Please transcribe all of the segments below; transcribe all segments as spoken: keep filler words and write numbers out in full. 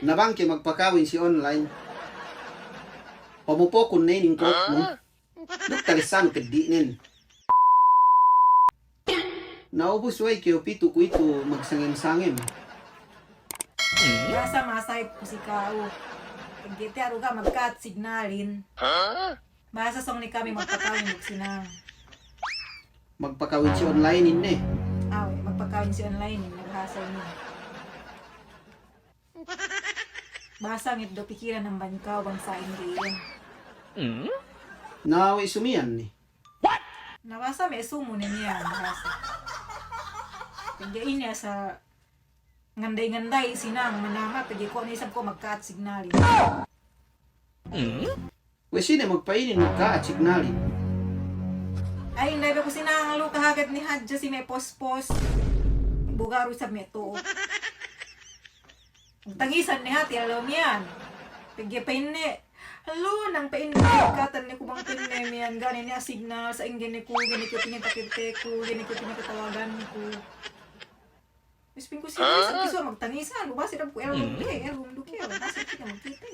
Na bang kew magpakawin si online, pamupukun ne inin kōknu. Duk talessanu peddi'nen. Na ubus we'ey kew pitu kuwe'itu magsangem-sangem. Bahasa masahip ku si ka'u. Pegge' tiya' du ga' magka'at signalin. Bahasa sōng ne kami magpakawin duk sinang. Magpakawin si online inin ne. Awe', magpakawin si online inin, bahasa inin. Bahasa ngeddo' pikilan amban ka'u bang sa'ingge iyan. Na we' sumiyan ne. Na bahasa me' sumu ne miyan bahasa. Pegge' inin asal ngandai-ngandai sinang manama pegge' ko' ne isab ko' magka'at signalin. We' sine magpa'inin magka'at signalin. Ay, inday be ku sinang lu kahagad ne hadja si me' post-post. Bu ga' du isab me' tu'u. Tangisan ne hati' law miyan. Pegge' pa'inne, lu nang pa'inne, katan ne ku bang pa'inne miyan, ga' ne niya' signal, sa'ingge ne ku, ga'i ne ku pinakatekteku, ga'i ne ku pinakatawaganku. Bis pa'inku si, ha? Magtangisan, ubus si dab ku elbum, eh, elbum du ke, ubus si kite magkite.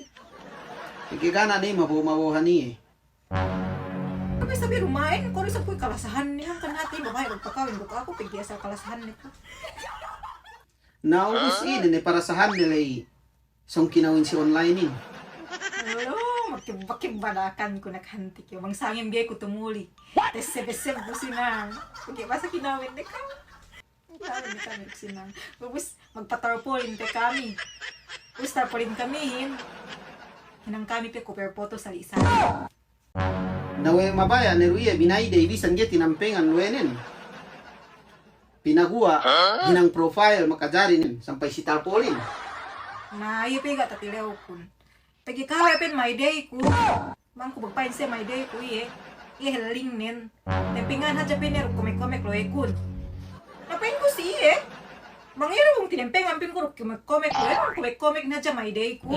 Pegge' ga' ne mabo'o-mabo'ohan iye. Tapi sabi duma'in, ko' du isab ku kalasahan ne, hangkan hati' babae magpakawin duk aku, pegge' asal kalasahan ne ku. Na ubus inin ne parasahan ne ley sōng kinawin si online inin. Alo, makibba-kibba dakan ku nakahanti' ke, bang sangem ga'i ku tumuli. Teseb-teseb ku sinang. Pegge' bahasa kinawin ne kami. Kami, kami sinang. Ubus magpatarpolin pe kami. Ubus tarpolin kamihin, hinang kami pe cover photo sali'-sali'. Na we' mabaya' ne du iye binayday bisan ga'i tinampengan luwenen. Pinaguwa', hinang profile makajari nen sampay si tarpolin. Na iye pe ga' tatilewkun. Pegge' kawe' pen maydayku. Bang ku magpa'in siye maydayku iye. Iye hellingnen. Tempengan hadja pe ne duk komek-komek luwekun. Na pa'inku si iye. Bang iye du bang tinempengan pa'inku duk komek-komek luwekun, komek-komek ne hadja maydayku.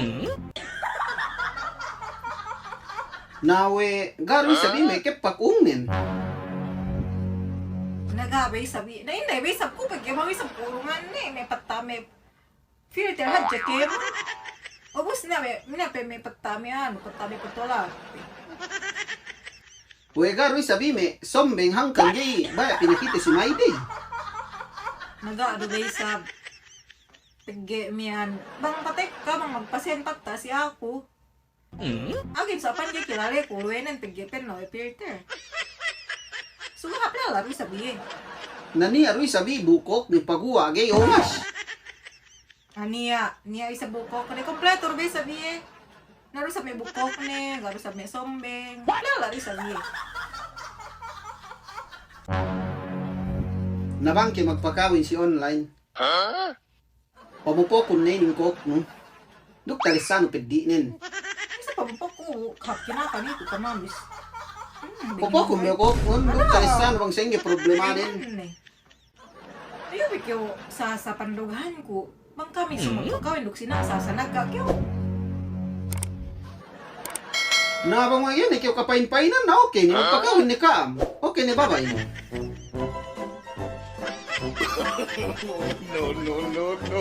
Na we' ga' du isab iye me' keppak ungnen. Na ga' be isab iye. Na inday be isab ku pegge' bang isab ku urungan ne me' patta' me' filter hadja kēmon. Ubus ne we', ne pe me' patta' me' anu, patta' me' patola. We' ga' du isab iye me' sombeng hangkan ga'i baya' pinakite si mayday. Na ga' du be isab. Pegge' miyan, bang patekka, bang magpasend patta' si aku. Agi' sa' pa'in ga'i kilaleku luwenen pegge' pen no we' filter. Suga' hāp lella du isab iye. Na niya' du isab iye bukokne paguwa' ga'i ongas. A niya', niya' isab bukokne, kompleto du be isab iye. Na du isab me' bukokne, ga' du isab me' sombeng. Hāp lella du isab iye. Na bang kew magpakawin si online. Pamupukun ne inin kōknu. Duk talessanu peddi'nen. Isab pamupuku, hāp kinaka' ne ku kamamis. Pupukun me' kōknun, duk talessanu bang sa'ingge problemanen. Iyu bi kew sa, sa pandogahanku. Bang kami sōng magpakawin duk sinang sa, sa naka' kew. Na bang iye ne kew kapa'in-pa'inan, na oke ne, magpakawin ne ka'am. Oke ne, babay ne. No, no, no, no.